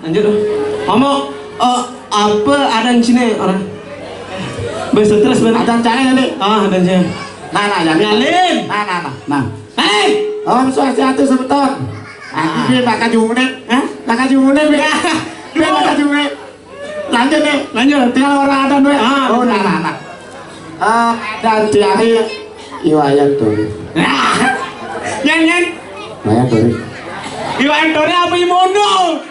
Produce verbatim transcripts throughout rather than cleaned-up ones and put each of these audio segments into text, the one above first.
Lanjut, Bang. Ngomong, eh, apa ada di sini orang? Bisa terus, Bang. Ada cahaya nih. Ah, ada cahaya. Nah, nah, ya. Nyalin. Nah, nah, nah. Nah. Hei! Om Swastiastu, semeton. Ah, ini nak kajungune. Hah? Nak kajungune, Bang. Bang, nak kajungune. Lanjut nih. Lanjut. Tinggal orang ada duit. Ah, oh, nah, nah, nah. Eh, dan tiari iwayat tuh. Nyen, nyen. Iwayat tuh. Iwayat tuh apa yang mondol?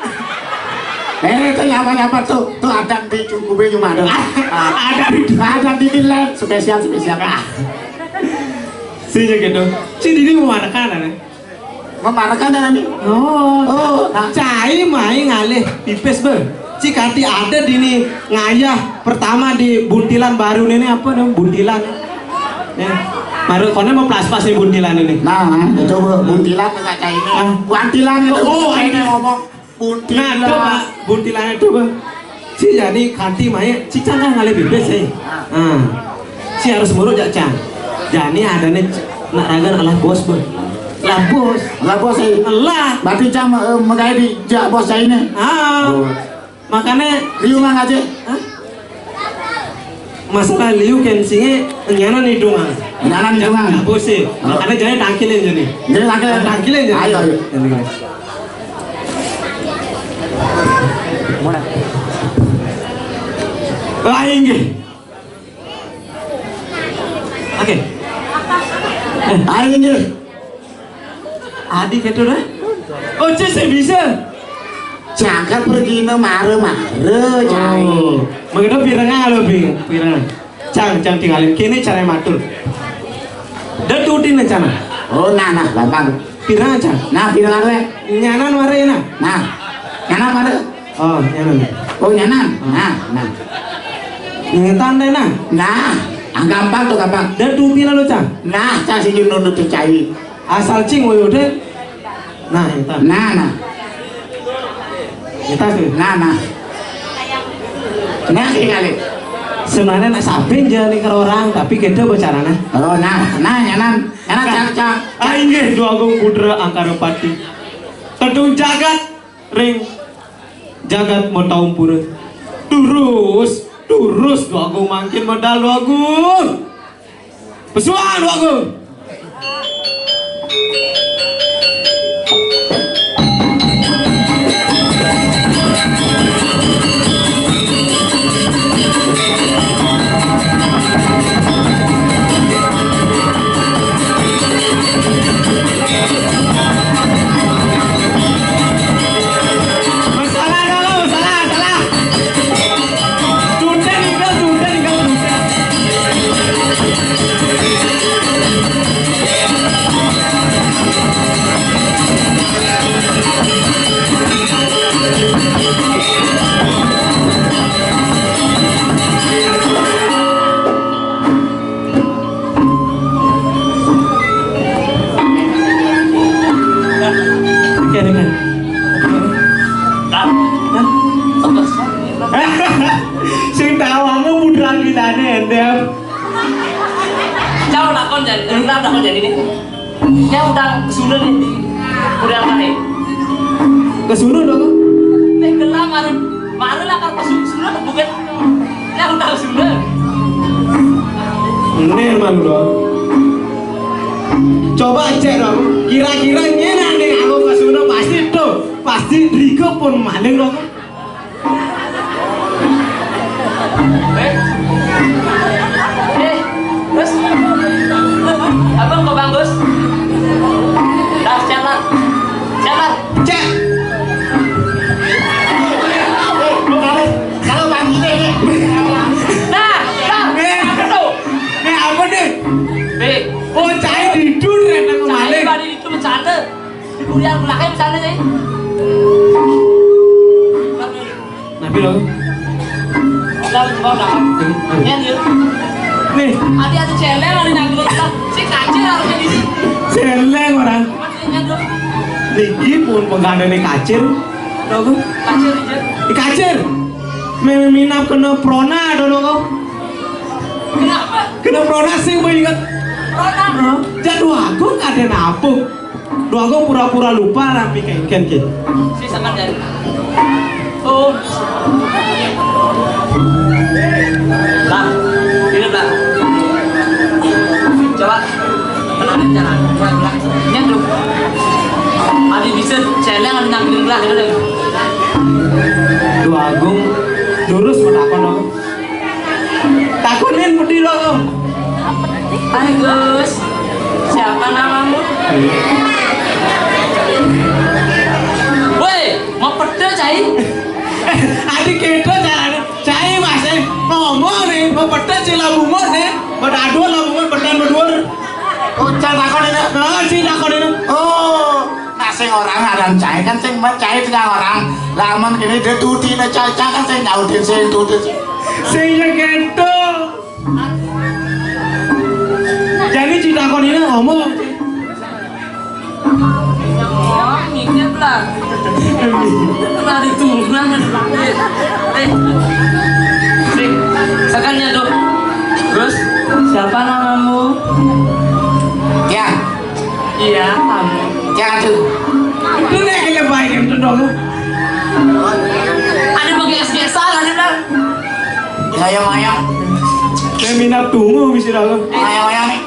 Eh, itu nyapa-nyapa tuh. Tuh ada di cukup cuma ada. Ada di, ada di nilai spesial, spesial. Ah. Sini gitu. Sini di mana kan, nih? Memarkan nih. Oh, oh, cai mai ngalih pipis, Bang. Cik Ati ada di ni ngayah pertama di buntilan baru ni, ni apa dong? Buntilan. Ya. Baru kono mau plas-plas ni buntilan ini. Nah, coba buntilan nggak cai ini. Ah. Buntilan itu. Oh, ini ngomong. Nah, coba buntilannya coba. Si jadi kanti mai, si cang kan ngalih pipis, eh. Ah. Si harus murut jak cang. Jani ada ni nak raga nak lah bos, Bang. Lah bos. Lah bos, eh. Lah. Berarti cang, eh, megai di jak bos cai ini. Ah. Oh. Makanya di rumah aja. Hah? Masalah liu kensinge nyanan idung, ah. Nyanan idung, ah. Nggak boleh. Oh. Makanya jangan tangkilin jadi. Jadi tangkilin. Tangkilin jadi. Ayo, ayo. Jadi, guys. Ah, inggih. Oke. Eh. Ah, inggih. Adi ketu dah. Oh, cek saya bisa. Jangkar pergi no mare-mare, cai. Oh, mengena piranga lo, Bing? Piranga. Cang, cang tinggalin. Kini cara matur. Dah tutin cang. Oh, nah, nah, gampang. Piranga, cang. Nah, piranga le. Nyanan mare, nah. Nah. Nyanan mare. Oh, nyanan. Oh, nyanan. Nah, nah. Ngetan deh, nah. Nah, ah, gampang tuh, gampang. Dah tutin lo, cang. Nah, cang si Jun nunduk cai. Asal cing woyo deh. Nah, itu. Nah, nah. Itu tuh. Nah, nah. Nah, ini kali. Sebenarnya nak sapin je ni karo orang, tapi kita bicaranya. Oh, nah, nah, nyanan. Nyanan, cang, cang. Ah, inggih, Dwagung Putra Angkarapati. Tedung jagat ring jagat Mataumpura. Durus, durus, Dwagung mangkin medal, Dwagung. Pesuan, Dwagung. Salah, salah, salah, salah. Tunde ninggal, tunde ninggal, tunde. Oke, oke. Hah? Sing tahu aku putra kitane, Endem. Jauh lakon jadi, jauh lakon jadi ini. Dia udah kesuna nih. Udah apa nih? Kesuna dong. Nih gelang, mari, mari lah, kalau kesuna, kesuna bukan. Yang tahu sudah. Ini malu dong. Coba cek dong. Kira-kira nyenan nih aku ke sana pasti tuh, pasti Rika pun maling dong. Eh, terus abang kok bagus? Dah, siapa? Siapa? Cek. Lu kalau, kalau pagi ini. Nah, nah, eh, apa tuh? Eh, apa nih? Eh, oh, cai didun, Ren, aku cai malik. Bari itu bercanda. Di kuliah belakang bercanda, cai. Nabi lo. Lah, kau dah. Nih. Nih. Hati-hati celeng, ada nangkut. Si kacil harusnya di sini. Celeng orang. Niki pun penggandane kacir. Lho, Bu. Kacir, Jen. Di kacir. Meme minap kena prona, dono kau. Kenapa? Kena prona sing mau ingat. Prona. Hah? Jadwal aku ada napuk. Dua aku pura-pura lupa rapi kayak ikan ke. Si sangat dari. Lah, ini lah. Coba tenangin cara. Lah, nyanduk. Adi bisa celeng, adi nangkring lah, gitu deh. Duh Agung, lurus mau takon dong. Takonin pedih lo. Hai Gus, siapa namamu? Woi, mau pede cai? Adi gitu caranya. Cai mas eh ngomong nih, mau pede si labungan nih, mau dadu labungan pede berdua. Oh, cang takon ini. Oh, si takon ini. Oh, nah sing orang aran cai kan sing cai tengah orang. Lamun kene dia tuti ne cai cai kan sing nyautin sing tuti. Sing ya gitu. Jadi cerita kon ini ngomong. Oh, mikir lah. Lari turun. Eh, eh. Sik, sekannya dok. Terus, siapa namamu? Ya. Iya, kamu. Jangan tuh. Lu nih kayak baik itu dong. Ada pakai S G S ada dah. Mayang-mayang. Saya minat tunggu bisa dah. Mayang-mayang nih.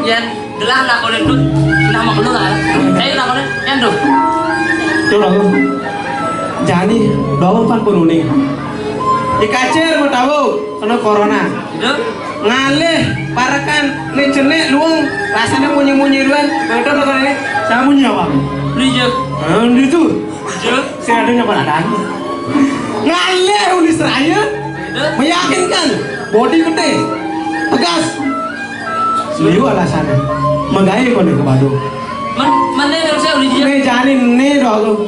Yan, gelah nak kolen tuh. Nama kolen lah. Ayo nak kolen, yan tuh. Tuh lah. Jani, doang pan pun uning. Dikacir mau tahu, kena corona. Itu? Ngalih parekan ni jenek luwung rasane munyi-munyi ruan. Betul betul ini. Saya munyi apa? Beli je. Nah, itu. Je. Saya ada nyaman ada. Ngalih ulis raya. Itu. Meyakinkan. Body gede. Tegas. Liu alasannya. Menggawe kono ke Badung. Men, mana yang saya ulis je? Ini jani ni dong.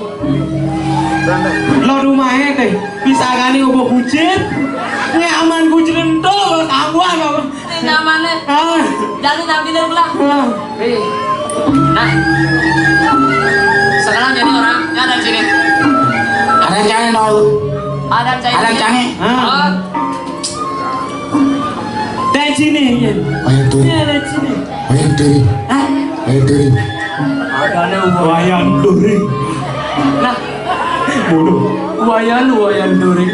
Lo rumahnya teh bisa gani obo kucing. Nyaman kucing tuh kambuan apa? Ini nyamannya. Ah. Jadi nampilin lah. Ah. Eh. Nah. Sekarang jadi orang. Ya ada di sini. Ada yang cari nol. Ada yang cari. Ada yang cari. Ah. Oh. Dari sini, ya. Ayo tuh. Iya, dari sini. Wayan Duri. Hah? Wayan Duri. Ada nih, Wayan Duri. Nah, bodoh. Wayan, Wayan Duri.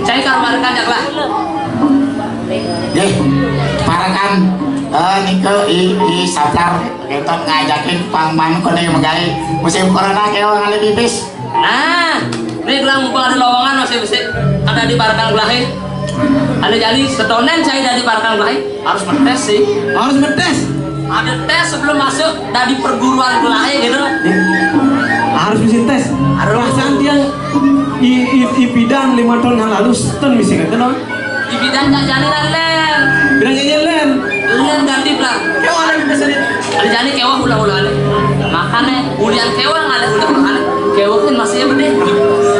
Cai karo parekan ya lah. Nggih, parekan eh, nike i, i saplar keton ngajakin pangman kone menggawe musim corona kewa ngalih pipis. Nah, ini gelang mumpung ada lowongan masih bisa ada di parekan gelahe. Ada jadi setonen saya dari parekan gelahe harus ngetes sih. Harus ngetes. Ada tes sebelum masuk dari perguruan gelahe gitu. Harus bisa tes. Harus. Perasaan dia i, i, i bidan lima tahun yang lalu seten bisa kata dong. Di bidan tak jadi lah len. Bidan tak jadi len. Len ganti lah. Kayak orang biasa dia. Ada jadi kewa ulah-ulah ada. Makanya ulian kewa nggak ada ulah-ulah ada. Kewa kan masih gede.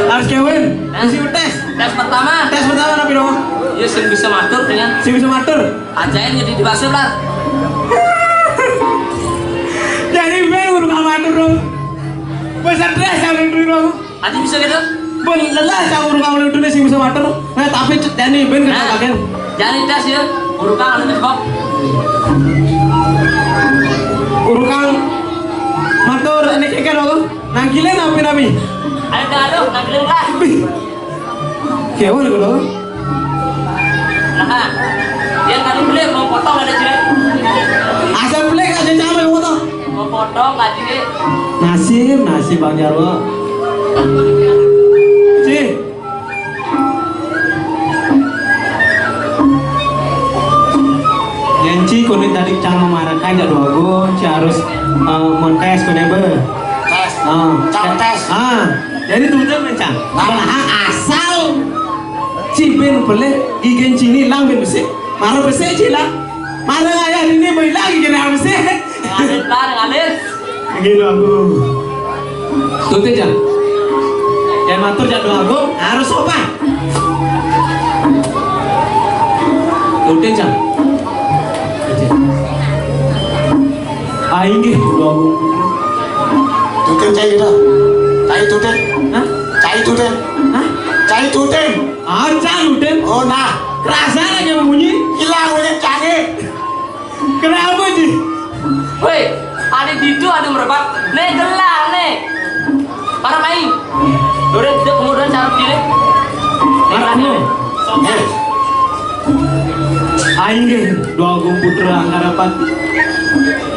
Harus kewin. Nah. Mesti tes. Tes pertama. Tes pertama tapi dong. Ya sing bisa matur dengan. Sing bisa matur. Ajain jadi di base lah. Jadi ben urung matur dong. Pesan tes yang dulu. Aja bisa gitu. Ben lelah cang urung kang udah sing bisa matur. Nah, tapi c- Dani ben kena Nah. Bagian. Jadi tes ya. Urung kang anu kok. Urung kang matur ini keke lho. Nangkile napi-napi. Ayo dah lu, nangkile lah. Bih. Kewan lho. Nah, dia tadi beli mau potong ada je. Asal beli aja jangan mau potong. Mau potong aja. Nasib, nasib Bang Jarwo. Ci. Yen ci kuning tadi cang memarakan jadwalku, ci harus eh, montes kuning be. Tes. Ah, Cang tes. Ah, jadi tuh kan cang. Nah. Malah asal ci ben beli gigen cini lang ben besi. Mara besi ci lang. Mara ayah ini beli lagi kena besi. Ngalir, ngalir. Gila aku. Tutin jang. Yang matur jang doa aku harus sopan. Tutin jang. Ah inggih doa aku. Tutin cai gitu. Cai tutin. Hah? Cai tutin. Hah? Cai tutin. Ah, cai tutin. Oh nah. Kerasa lagi bunyi. Hilang bunyi cai. Kenapa sih? Woi, ada di itu ada merebak. Nih gelang nih. Inggih, Dwagung Putra Angkarapati.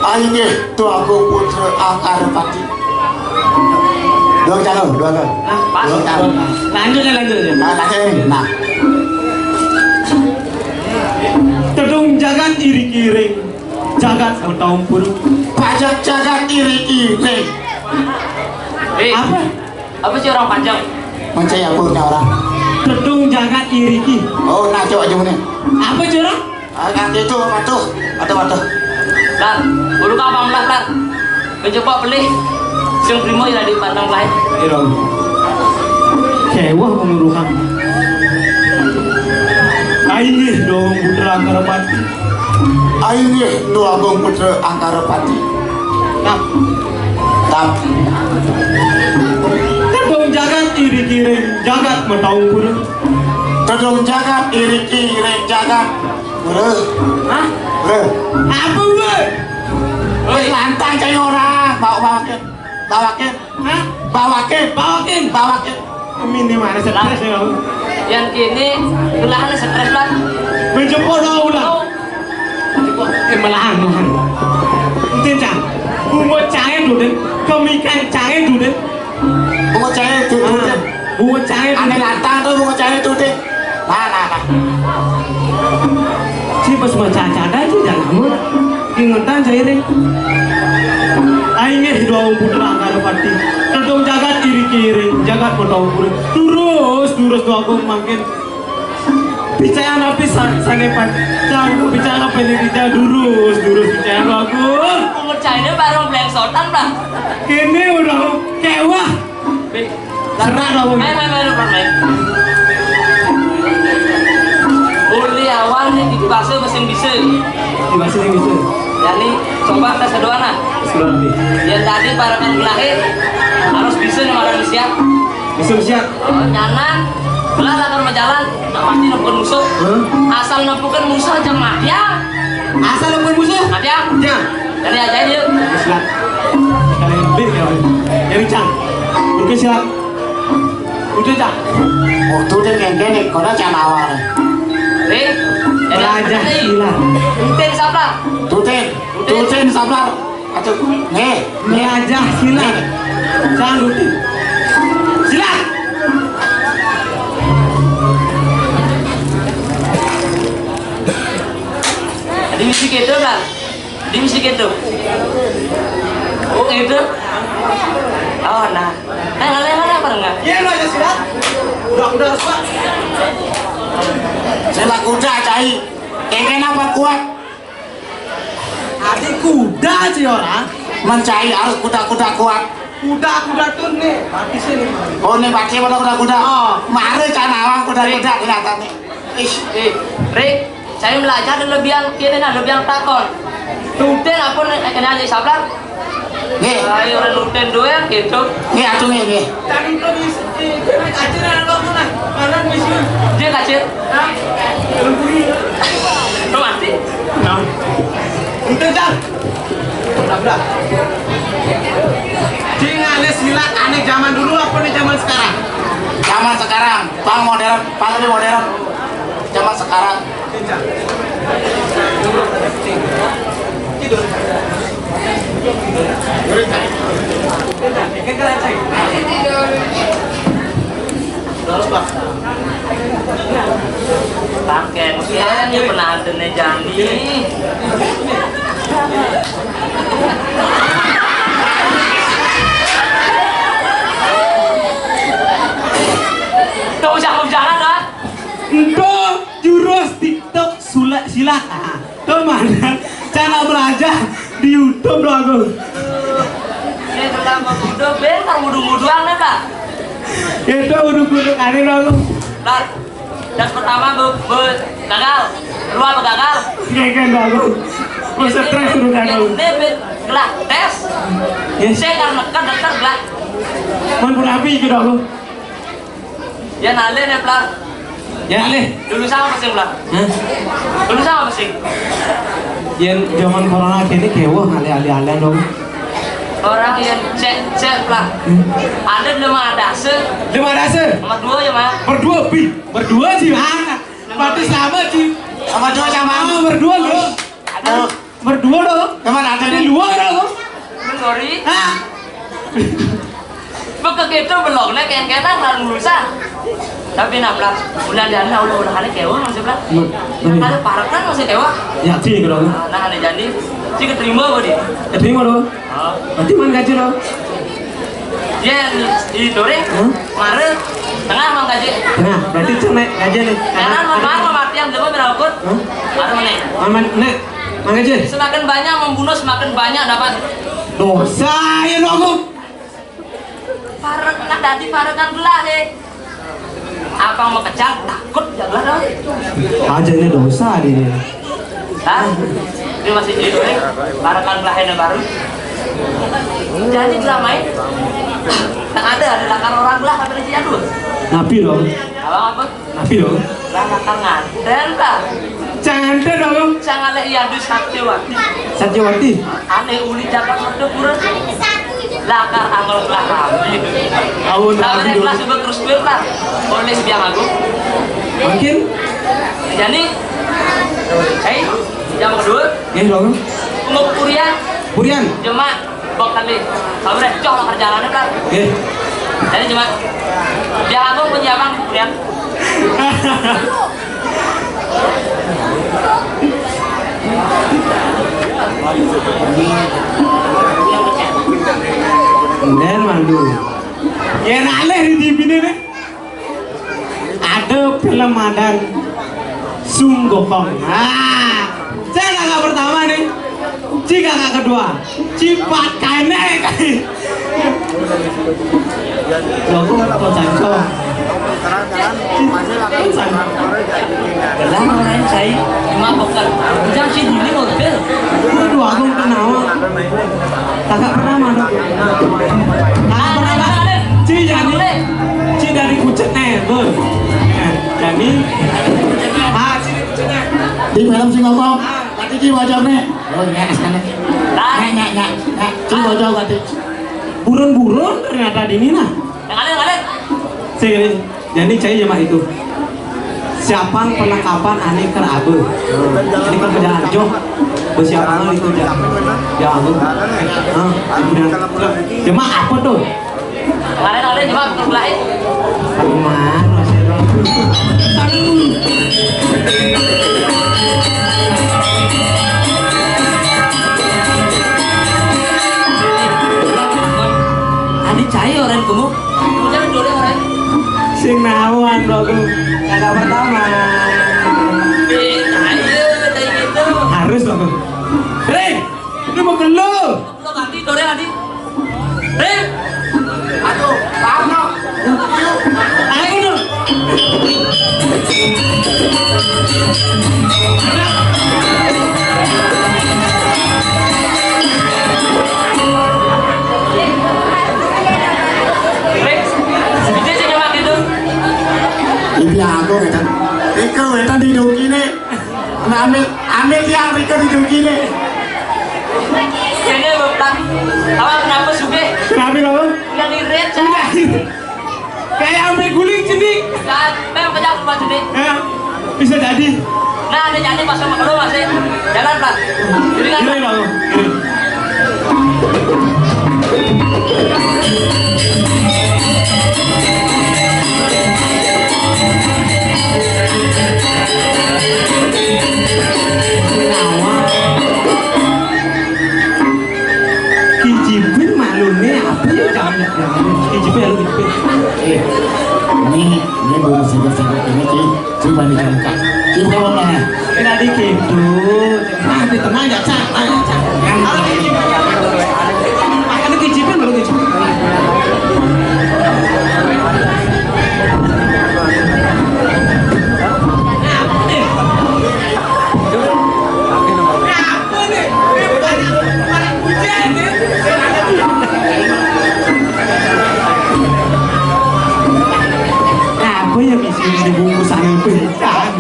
Inggih, Dwagung Putra Angkarapati. Dua kali, dua kali. Hah? Pas. Dua kali. Lanjut ya, lanjut ya. Nah, lanjut. Nah. Tedung jagat iriki ring jagat matampura. Pajak jagat iriki ring. Eh. Apa? Apa sih orang panjang? Mencai apa punya orang? Tedung jagat iriki. Oh, nah, coba aja mana? Apa sih orang? Ah, nanti itu, patuh, patuh, patuh. Lar, uruk abang belah, Lar. Mencoba beli. Sing primo ya di pantang lain. Iya dong. Kewah pengurukan. Ayo dong, putra Angkarapati. Ayo, Dwagung Putra Angkarapati. Tap. Tap. Tedung jagat iriki ring jagat matampura. Tedung jagat iriki ring jagat. Ure. Hah? Ure. Apa, Ure? Woi, lantang cai orang. Bawa, bawakin. Bawakin. Hah? Bawakin. Bawakin. Bawakin. Ini mana stres ya kamu? Yang kini gelahnya stres lah. Menjemput dong ulang. Oh. Eh, melahan, melahan. Entin, Cang. Bungut cair dulu, Den. Kemikan cair dulu, Den. Bungut cair dulu, Den. Bungut cair dulu. Ane lantang tuh bungut cair dulu, Den. Nah, nah, nah. Si pas maca-cada itu jangan. Ingetan saya, Den. Aing eh dua putra Angkarapati. Tedung jagat iriki ring, jagat matampura. Durus, durus dua aku mangkin. Picayana pisan sané pan. Cang picayana pendidikan durus, durus picayana aku. Umur cairnya baru belengsotan, Bang. Kene udah kewah. Serak dong. Main, main, main, main, main. Uli awal nih di bahasa mesin bisa. Di bahasa mesin bisa. Jadi coba tes kedua nah. Sebelum nanti. Yang tadi para kan lahir harus bisa nih orang siap. Bisa siap. Oh, nyanan. Belah akan berjalan. Nggak mati nempukin musuh. Hah? Asal nempukin musuh aja mati ya. Asal nempukin musuh? Mati ya. Ya. Jadi aja yuk. Silat. Kalian bit ya. Jadi cang. Oke silat. Udah cang. Oh, tuh deh geng-geng nih. Kau cang awal. Nih. Belajar silat. Rutin sabar. Tutin. Tutin sabar. Aduh, nih, nih. Belajar silat. Sanggup. Silat. Di misi gitu, Bang. Di misi gitu. Oh, gitu. Oh, nah. Nah, ngale mana apa enggak? Iya, lo aja silat. Udah, udah, Pak. Saya laku udah, cai. Kayak kenapa kuat? Adi kuda sih orang. Mencai harus kuda-kuda kuat. Kuda-kuda tuh nih, mati sih nih. Oh, nih pakai pada kuda-kuda. Oh. Mare can awang kuda-kuda kelihatan nih. Ih. Eh, Rik, saya belajar dan lebih yang kini nah, lebih yang takon. Tutin apa nih, kena aja sabar. Nih. Ayo, orang tutin doang gitu. Nih, atuh nih, nih. Tadi tuh di, di, di, aja nah, lo mana? Mana misi? Dia kacir. Hah? Lo mati? Nah. Itu, Jar. Tabrak. Cing, aneh silat, aneh zaman dulu apa nih zaman sekarang? Zaman sekarang, pang modern, pang lebih modern. Zaman sekarang. Cing, Jar. Cing. Tidur. Pakai, ya, ini pernah ada nih Jani. Tuh, jangan, jangan, ah. Itu jurus TikTok sulak silat. Ah. Tuh mana? Cara belajar di YouTube loh aku. Ini pertama kudu, bentar wudu-wuduan nih, Kak. Itu wudu-wudu kali loh aku. Bentar. Dan pertama be, be, gagal. Kedua be gagal. Gagal loh aku. Gua stres suruh gagal. Ini be, gelah tes. Yes. Saya kan nekan, nekan, gelah. Mun pun api gitu aku. Ya, nalih nih, Plar. Ya, nalih. Dulu sama sih, Plar. Hah? Dulu sama sih. Yang zaman corona gini kewah ngalih-alih-alih dong. Orang yang cek, cek, Plar. Hmm. Ada belum ada se? Belum ada se? Nomor dua ya, Mas. Berdua, bi. Berdua sih, mana? Berarti sama sih. Apa coba sama? Oh, berdua loh. Aduh. Berdua loh. Teman ada di luar loh. Sorry. Hah? Bek gitu belum nek yang kena kan lulusan. Tapi nabrak bulan dana udah udah kali kewa masih belak. Ada parek kan masih kewa. Ya sih kalau. Nah, ada jadi. Si keterima apa dia? Keterima loh. Oh. Berarti man gaji loh. Dia yang di dore. Hah? Mare. Tengah mang gaji. Tengah. Berarti cenek gaji nih. Kanan mang mang mati yang demo berawakut. Hah? Baru nih. Man man nek man gaji. Semakin banyak membunuh semakin banyak dapat. Dosa ya dong. Parek kan dadi parek kan belah eh. Apa mau kejang takut ya belah dong. Aja ini dosa di dia. Hah? Ini masih jadi dore. Parek kan belah ini baru. Jadi selama ini tak ada ada lakar orang belah apa sih aduh. Napi dong. Apa apa? Napi dong. Lah lakar nganten ta. Cante dong. Sangale iya dus Satyawati. Satyawati. Ane uli jagat merdu pura. Lakar angel belah kami. Aun Tapi nabi dong. Kelas juga terus kuil lah. Oleh biang aku. Mungkin. Jadi, hei, jam kedua. Nggih, Bang. Penguk purian. Purian. Jemak. Bok tadi. Kalau udah cok lah kerjaannya kan. Nggih. Jadi jemak. Biar aku punya bang purian. Bener, Mandu. Ya, nalih di T V ini nih. Ada film madan Sung Gokong. Nah, saya kakak pertama nih. Ci kakak kedua. Ci pat kene. Loh, kok, kok sanco? Kok sanco? Belah orang saya. Cuma bekal. Jangan sih dulu model. Aduh, aku kenal. Kakak pernah mana? Kakak pernah, Kak? Ci, jadi, Ci dari Kucet nih, Bun. Nah, jadi, ah, Ci dari Kucet nih. Di film sing ngomong, tadi Ci bocor nih. Oh, iya, sana. Nyak, nyak, nyak, nyak. Ci bocor tadi. Buron-buron ternyata di ini, nah. Yang ada, yang ada. Sini. Jadi cai cuma itu. Siapa perlengkapan ane ker abe? Ini kan kerjaan jo. Bersiapan itu ja. Ya abe. Hah? Cuma apa tuh? Kemarin ada cuma betul lah. Mana masih ada? Ane cai orang gemuk. Sing nawan, Bro. Kakak pertama. Harus, Bro. Ring, ini mau ke lu. Lo mati, Dore, mati. Ring. Aduh, Parno. Ayo, dong. Iki aku wetan. Iku wetan di dongine. Nah, ambil, ambil tiang Riko di dongine. Jadi apa? Apa kenapa suge? Kenapa, kenapa? Udah dirit, Cak. Kayak ambil guling sini. Dan memang pejam rumah sini. Ya, bisa jadi. Nah, ada jadi pas sama lu masih jalan, Pak. Jadi kan. Gini, Bang. Gini. Kijipin malune apa ya, jangan, jangan. Kijipin, halo, Kijipin. Eh, ini, ini belum singkat-singkat ini, Ci. Coba nih, Ci. Coba mana? Kita dikit tuh. Nah, di tengah ya, Cak. Ayo, Cak. Halo, Kijipin. Ayo, Kijipin, halo, Kijipin. Nah, apa nih? Apa yang isi di bungkusan itu ikan?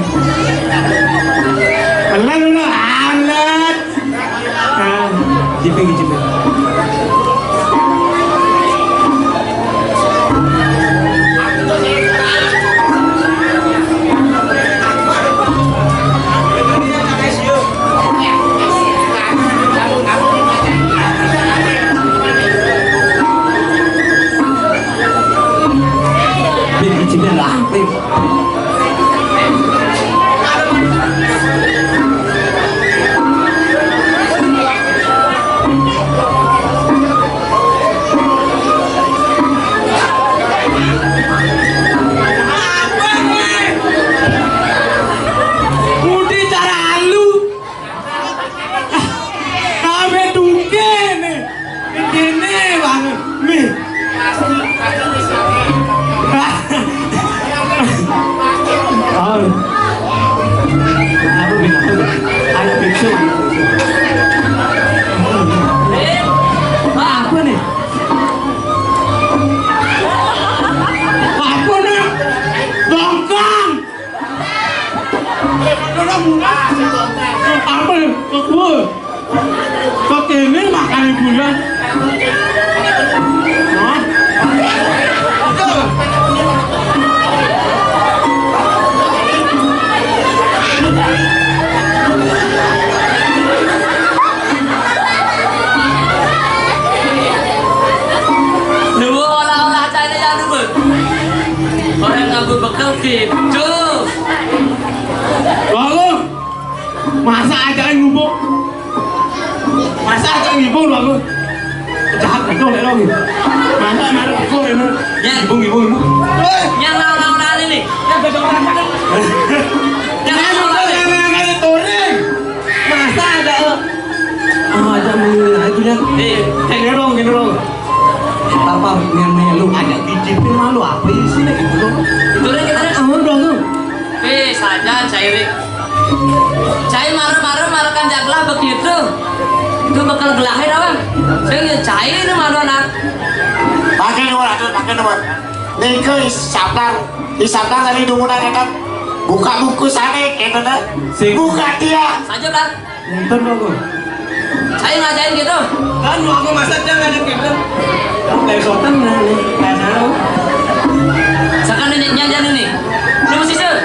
Bener, bener, alat. Nah, di Gitu. Bangun. Masa aja ngubuk. Masa aja ngibung, bangun. Jahat betul ya, Bang. Masa marah betul ya, Bang. Ya. Ngibung, ngibung, ngibung. Yang lawan-lawan ini. Yang lawan-lawan ini. Yang lawan-lawan ini. Yang lawan-lawan ini. Masa ada, eh, ah, ada mulu itu ya. Eh, eh, gini dong, gini dong. Apa yang melu ada biji pun malu apa sih gitu dong. Itu deh kita deh. Ah, udah tuh. Eh, saja cai. Cai marah-marah, marahkan jaglah begitu. Itu bakal gelahin apa? Saya nggak cai ini malu anak. Pakai nomor, atuh, pakai nomor. Nih, ke isaplang. Isaplang tadi dumunan, ya kan? Buka buku sana, gitu, nah. Sing. Buka dia. Saja, Bang. Nonton dong, gua. Saya ngajain gitu. Kan, gua, gua masa dia ngajain gitu. Kayak sotan, nah, nih, kayak sana. Sekarang ini, nyanyian ini. Lu mesti, Sur.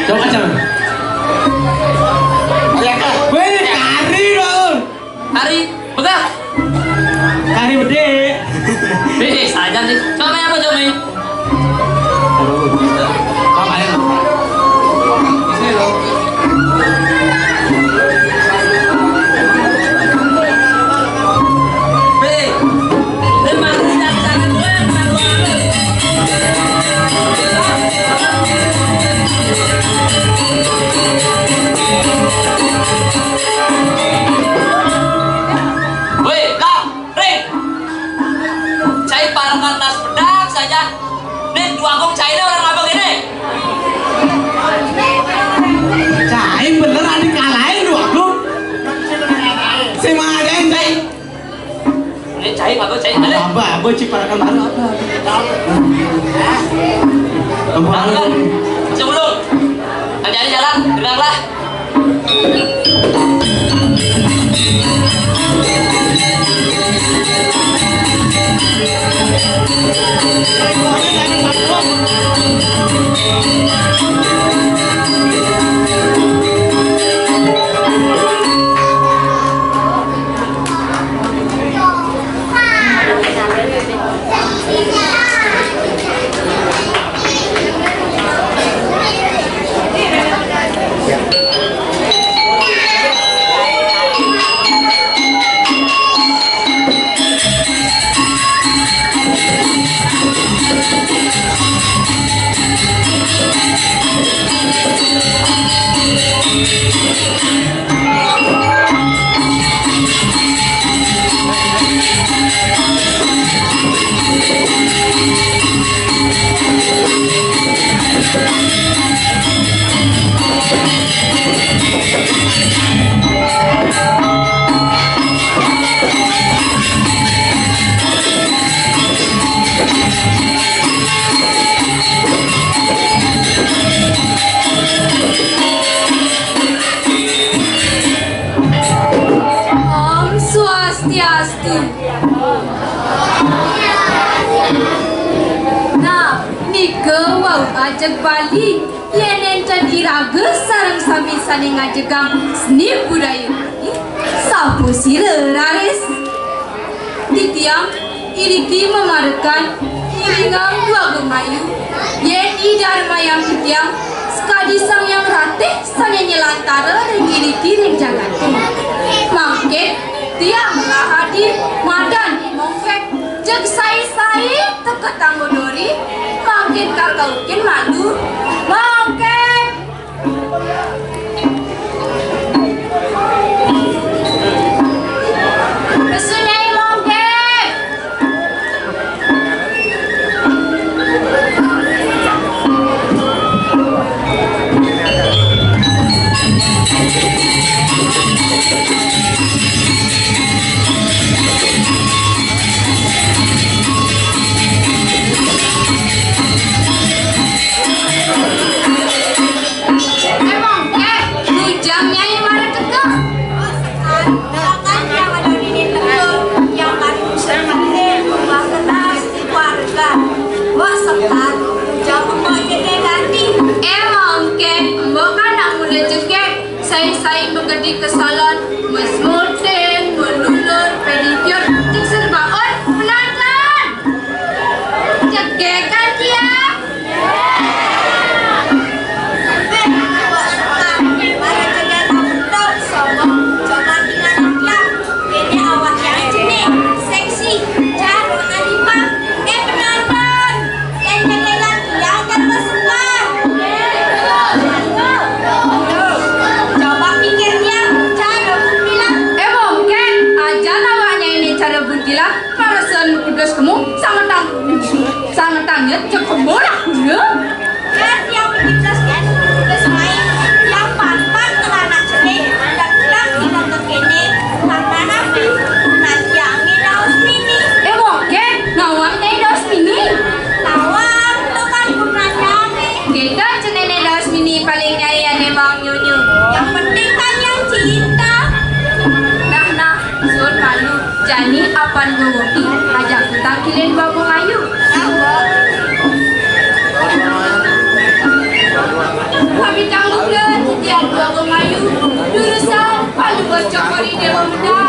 Coba, coba. Ya, Kak. Weh, kari dong. Kari, pegang. Kari gede. Weh, saja sih. Coba apa, coba? Woi, Kak, Ring. Cai parekan tas bedak saja. Nih, dua kong cai ini orang apa gini? Cai bener ada kalahin dua kong. Si mah ada yang cai. Ini cai apa cai ada? Apa, apa cai parekan baru apa? Apa? Sebelum mencari jalan, tenanglah. Om Swastiastu. Nah, nika wau ajeg Bali, yén nénten iraga sareng sami sané ngajegang seni budaya Bali, sampun sira raris. Titiang iriki mamarekan iringang duagung ayu, yén Ida Ramayang titiang sakadi Sang Hyang Ratih sané nyelantara ring iriki ring jagaté. Mangkin tiang rahadi madan Mongkek jeg sai-sai teka tanggo dori, mangkin kakaukin malu. Mongkek. Pesu Nyai Mongkek. Emang, eh, bujang Nyai mara teka. Makan yang ada di dapur, yang baru serang rumah kelas keluarga. Wah, sepat, jauh mau jadi ganti. Emang, ke, mbok kan nak mula jegek, sai-sai begedi kesalon, mesmoting, melulur, pedicure, ting serbaon, penantan. Jegek kan, tiang? Banget, cek kebo lah, kudu. Kan tiang tujuh belas kan, tugas main. Tiang pantang ke anak sini, datang sini ke kene. Karena napi, nanti angin daus mini. Eh, oke, nawang teh daus mini. Nawang, itu kan pernah kami. Kita cenene daus mini paling nyai ada bang nyunyu. Yang penting kan yang cinta. Nah, nah, sun malu. Jani apan gowoki, ajak kutang kilin babung ayu. Kami tanggung ke titian babung ayu. Jurusan palu bocokori dewa muda.